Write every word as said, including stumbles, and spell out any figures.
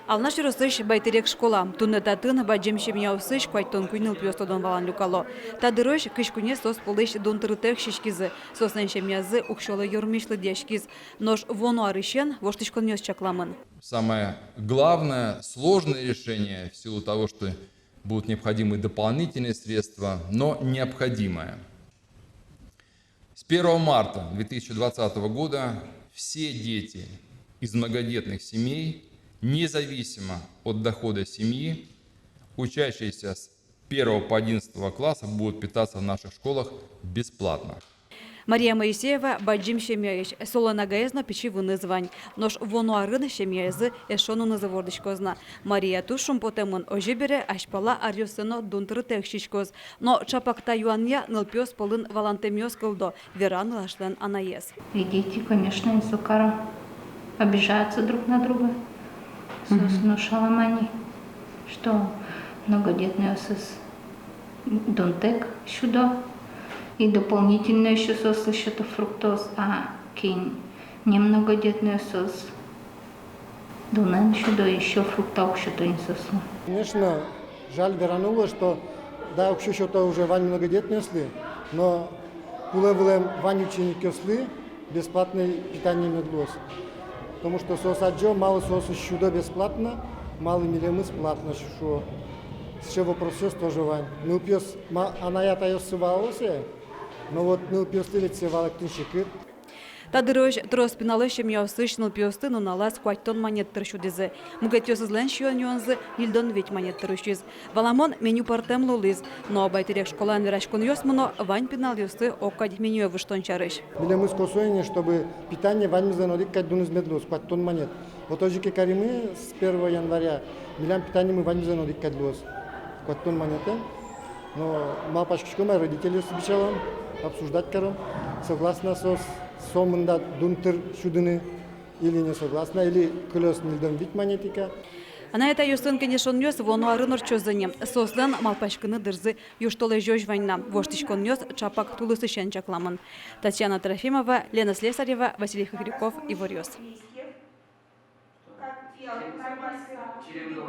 Алнаш ёросысь Байтэрек школа. Туннэ татын бадӟым семьяосысь куатьтон куинь нылпиос тодон-валан люкало. Та дырозь кызь куинез соос пӧлысь дун тырытэк сиськизы. Соослэн семьязы уксёлы ёрмись лыдъяськиз. Нош вуоно арысен воштӥськонъёс чакламын. Самое главное, сложное решение, в силу того, что будут необходимы дополнительные средства, но необходимое. С первого марта две тысячи двадцатого года все дети из многодетных семей, независимо от дохода семьи, учащиеся с первого по одиннадцатого класса, будут питаться в наших школах бесплатно. Мария Моисеева бадӟым семьяысь, солэн агаез но пичи выныз вань. Нош вуоно арын семьязы эшшо нунызы вордӥськоз на. Мария туж шумпотэмын, озьы бере, азьпала аръёсы но дун тырытэк сиськоз. Но чапак та юанъя нылпиос пӧлын валантэмъёс кылдо, вера нылашлэн анаез. И дети, конечно, не сокара обижаются друг на друга. Соос но шаламань ини, что многодетнойёсыз дунтэк сюдо. И дополнительно ещё соос сюдо фруктоос, а кин немногодетнойёсыз дунэн сюдо, ещё фрукта уг сёто ини соослы. Конечно, жаль вераны луэ, что да, уг сёто уже вань многодетнойёслы, но кулэ вылэм вань ученикъёслы бесплатной питание мед луоз. Потому что соос адӟо, малы соосыз сюдо бесплатно, малы милемыз платно шуо. Сыӵе вопросъёс тоже вань. Нылпиос ма, анай-атайёссы валалоз, но вот нылпиослы ведь сое валэктыны секыт. Та дырозь трос пиналъёс семьяосысь нылпиосты нуналаз куатьтон манет тыр сюдӥзы. Мукетъёсызлэн сиён-юонзы ньыльдон вить манет тыр усиз. Валамон, меню пӧртэм луылӥз, но Байтэрек школаын вераськонъёс мыно вань пиналъёсты огкадь менюе выжтон сярысь. Милемыз косо ини, чтобы питание ваньмызлэн одӥг кадь дуныз мед луоз, куатьтон манет. Вот озьы ке каримы с первого января, милям питаниемы ваньмызлэн одӥг кадь луоз, куатьтон манетэн. Но малпаськиськом ай, родительёсты бичалом, обсуждать каром, согласны соос сомында дун тыр сюдыны или не согласны, или кылёз ньыльдон вить манет ик-а. Анай-атайёсын кенешонъёс вуоно арын ортчозы ни. Соослэн малпаськыны дырзы южтолэзёзь вань на, воштӥськонъёс чапак тулысысен чакламын. Татьяна Трофимова, Лена Слесарева, Василий Хохряков, «Иворъёс».